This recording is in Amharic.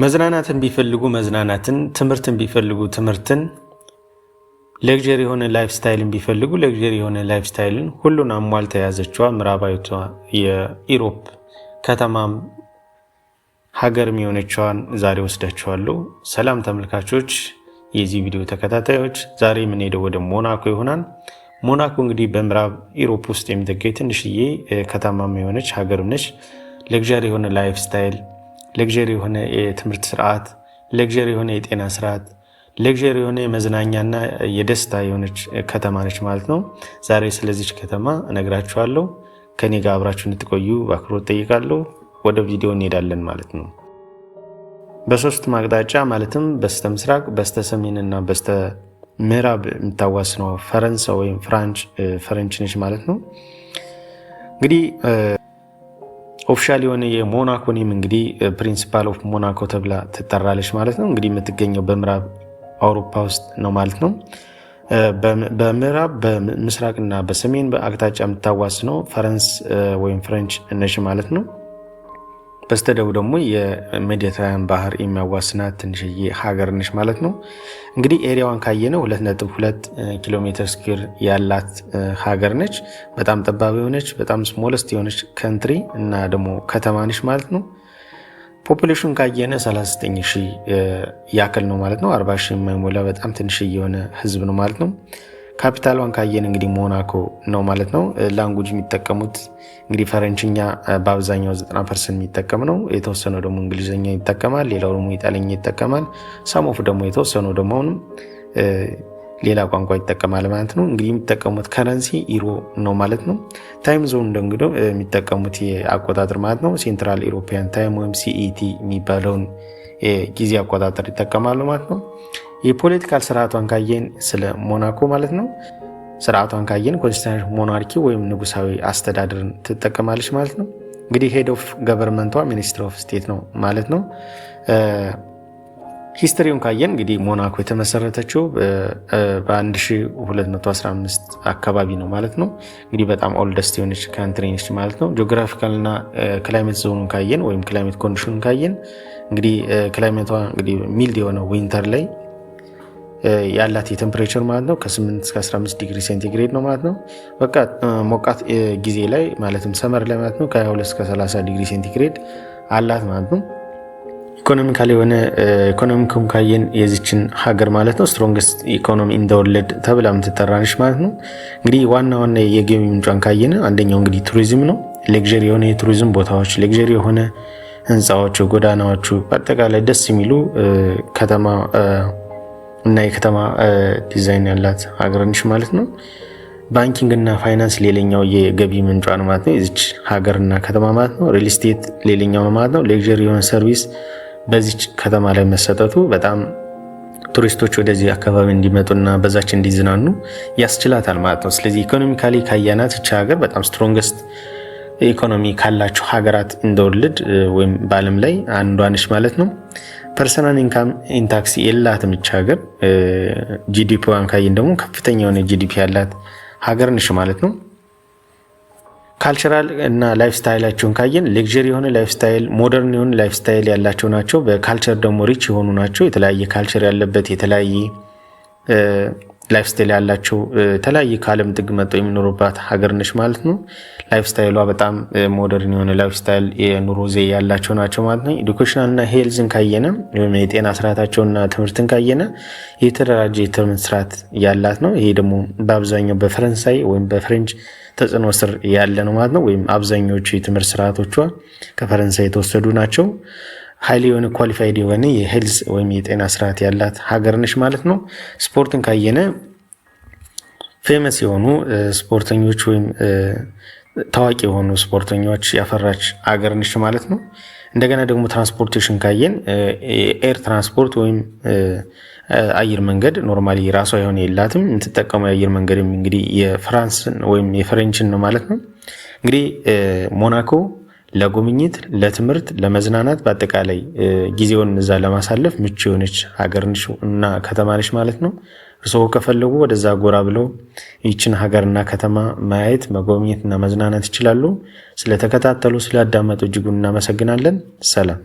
መዝናናትን ቢፈልጉ መዝናናትን፣ ትምህርትን ቢፈልጉ ትምህርትን፣ luxury የሆነ lifestyle ን ቢፈልጉ luxury የሆነ lifestyle ን ሁሉን አሟልታ የያዘችዋ ምዕራባዊቷ የ Europe ከተማም ሀገርም የሆነችዋን ዛሬ ወስዳችኋለሁ። ሰላም ተመልካቾች፣ የዚህ ቪዲዮ ተከታታዮች፣ ዛሬ የምንሄደው ወደ ሞናኮ ይሆናል። ሞናኮ እንግዲህ በምዕራብ Europe ውስጥ የምትገኝ ትንሽዬ ከተማም የሆነች ሀገርም ነች። Luxury የሆነ lifestyle፣ luxury የሆነ የትምህርት ስርዓት፣ luxury የሆነ የጤና ስርዓት፣ luxury የሆነ የመዝናኛና የደስታ የሆነች ከተማ ነች ማለት ነው። ዛሬ ስለዚች ከተማ እነግራችኋለሁ። ከኔ ጋር አብራችሁ እንድትቆዩ በአክብሮት ጠይቃለሁ። ወደ ቪዲዮ እንሄዳለን ማለት ነው። በሶስት አቅጣጫ ማለትም በስተ ምስራቅ፣ በስተ ሰሜን እና በስተ ምዕራብ የምታዋስነው ፈረንሳይ ወይም French ነች ማለት ነው። እንግዲህ official የሆነ የሞናኮ name እንግዲህ Principal of Monaco ተብላ ትጠራለች ማለት ነው። እንግዲህ የምትገኘው በምዕራብ አውሮፓ ውስጥ ነው ማለት ነው። በምዕራብ፣ በምስራቅና በሰሜን አቅጣጫ የምታዋስነው ፈረንስ ወይም French ነች ማለት ነው። በስተደቡብ ደግሞ የሜዲትራንያን ባህር የሚያዋስናት ትንሽዬ ሀገር ነች ማለት ነው። እንግዲህ area ዋን ካየነው 2.2 ኪሎ ሜትር square ያላት ሀገር ነች። በጣም ጠባብ የሆነች፣ በጣም smallest የሆነች country እና ደግሞ ከተማ ነች ማለት ነው። Population ካየነ 39 ሺህ ያክል ነው ማለት ነው። 40 ሺህ የማይሞላ በጣም ትንሽዬ የሆነ ህዝብ ነው ማለት ነው። ካፒታሏን ካየን እንግዲህ ሞናኮ ነው ማለት ነው። Language የሚጠቀሙት እንግዲህ ፈረንችኛ በአብዛኛው 90% የሚጠቀም ነው። የተወሰነው ደግሞ እንግሊዝኛ ይጠቀማል። ሌላው ደግሞ ኢጣሊኛ ይጠቀማል። Some of ደግሞ የተወሰነው ደግሞ አሁንም ሌላ ቋንቋ ይጠቀማል ማለት ነው። እንግዲህ የሚጠቀሙት currency ዩሮ ነው ማለት ነው። Time zone እንግዲህ የሚጠቀሙት የአቆጣጠር ማለት ነው፣ Central European Time ወይም CET የሚባለውን የጊዜ አቆጣጠር ይጠቀማሉ ማለት ነው። የ political ስርዓቷን ካየን ስለ ሞናኮ ማለት ነው፣ ስርዓቷን ካየን constitutional monarchy ወይም ንጉሳዊ አስተዳደርን ትጠቀማለች ማለት ነው። እንግዲህ head of government ቷ minister of state ነው ማለት ነው። History ውን ካየን እንግዲህ ሞናኮ የተመሰረተችው በ1215 አካባቢ ነው ማለት ነው። እንግዲህ በጣም oldest የሆነች country ነች ማለት ነው። Geographical እና climate zone ኑን ካየን ወይም climate condition ኑን ካየን እንግዲህ climate ቷ እንግዲህ mild የሆነ winter ላይ ያላት የ temperature ማለት ነው ከ8 እስከ 15 ዲግሪ ሴንቲግሬድ ነው ማለት ነው። በቃ ሞቃት ጊዜ ላይ ማለትም summer ላይ ማለት ነው ከ22 እስከ 30 ዲግሪ ሴንቲግሬድ አላት ማለት ነው። Economical የሆነ economic ኩም ካየን የዚችን ሀገር ማለት ነው strongest economy in the world ተብላ የምትጠራ ነች ማለት ነው። እንግዲህ ዋና ዋና የገቢ ምንጯን ካየን አንደኛው እንግዲህ ቱሪዝም ነው። Luxury የሆነ የቱሪዝም ቦታዎች፣ luxury የሆነ ህንፃዎቹ፣ ጎዳናዎቹ፣ በአጠቃላይ ደስ የሚሉ ከተማ እና የከተማ ዲዛይን ያላት ሀገር ነች ማለት ነው። Banking እና ፋይናንስ ሌላኛው የገቢ ምንጯ ነው ማለት ነው። የዚች ሀገርና ከተማ ማለት ነው። Real estate ሌላኛው ነው ማለት ነው። Luxury የሆነ service በዚች ከተማ ላይ መሰጠቱ በጣም ቱሪስቶች ወደዚህ አካባቢ እንዲመጡና በዛች እንዲዝናኑ ያስችላታል ማለት ነው። ስለዚህ economically ካየናት ይቺ ሀገር በጣም strongest economy ካላቸው ሀገራት in the world ወይም በዓለም ላይ አንዷ ነች ማለት ነው። Personal income in tax የላትም ይች ሀገር። GDP ዋን ካየን ደግሞ ከፍተኛ የሆነ GDP ያላት ሀገር ነች ማለት ነው። Cultural እና lifestyle ኣቸውን ካየን luxury የሆነ lifestyle፣ modern የሆነ lifestyle ያላቸው ናቸው። በ culture ደግሞ rich የሆኑ ናቸው። የተለያየ culture ያለበት፣ የተለያየ lifestyle ያላቸው፣ የተለያየ ከዓለም ጥግ መጥተው የሚኖሩባት ሀገር ነች ማለት ነው። Lifestyle ሏ በጣም modern የሆነ lifestyle፣ የኑሮ ዘዬ ያላቸው ናቸው ማለት ነው። Educational እና health ን ካየነ ወይም የጤና ስርዓታቸውና ትምህርትን ካየነ የተደራጀ የትምህርት ስርዓት ያላት ነው። ይሄ ደግሞ በአብዛኛው በፈረንሳይ ወይም በ French ተጽዕኖ ስር ያለ ነው ማለት ነው። ወይም አብዛኞቹ የትምህርት ስርዓቶቿ ከፈረንሳይ የተወሰዱ ናቸው። Highly የሆነ qualified የሆነ የ health ወይም የጤና ስርዓት ያላት ሀገር ነች ማለት ነው። ስፖርትን ካየነ famous የሆኑ ስፖርተኞች ወይም ታዋቂ የሆኑ ስፖርተኞች ያፈራች ሀገር ነች ማለት ነው። እንደገና ደግሞ transportation ካየን air transport ወይም አየር መንገድ normally ራሷ የሆነ የላትም። የምትጠቀመው የአየር መንገድም እንግዲህ የፍራንስን ወይም የ French ን ነው ማለት ነው። እንግዲህ ሞናኮ ለጉብኝት፣ ለትምህርት፣ ለመዝናናት፣ በአጠቃላይ ጊዜውን እዛ ለማሳለፍ ምቹ የሆነች ሀገር ነች እና ከተማ ነች ማለት ነው። እርስዎ ከፈለጉ ወደዛ ጎራ ብለው ይችን ሀገርና ከተማ ማየት፣ መጎብኘት እና መዝናናት ይችላሉ። ስለተከታተሉ፣ ስላዳመጡ እጅጉን እናመሰግናለን። ሰላም።